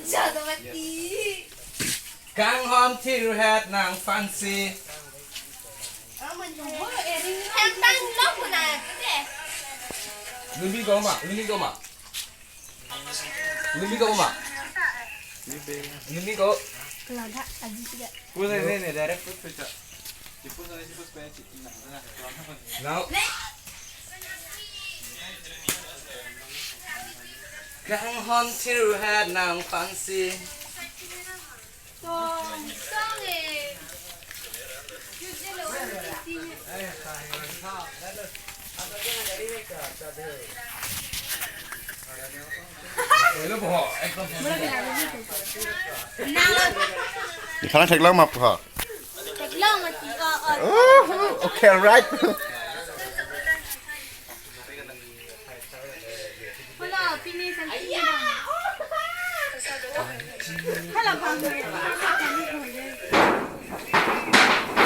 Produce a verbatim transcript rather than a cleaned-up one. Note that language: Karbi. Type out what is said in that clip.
Jadawati. Kanghon thiruhet nangphansi. Hemtang lo puna kete. Lumbi ko ma, lumbi ko ma. Lumbi ko ma. Lumbi ko. Kelada aji tidak. Push aja ini, direct push, push aja. Di-push aja, di-push aja. Now. Kanghon thiruhet nangphansi. Tong, tong eh. Di phalang theklong ma pha. Theklong mati. Oh, oh. Oh, okay, right. Hala, pini san pini dong. Hala, bang.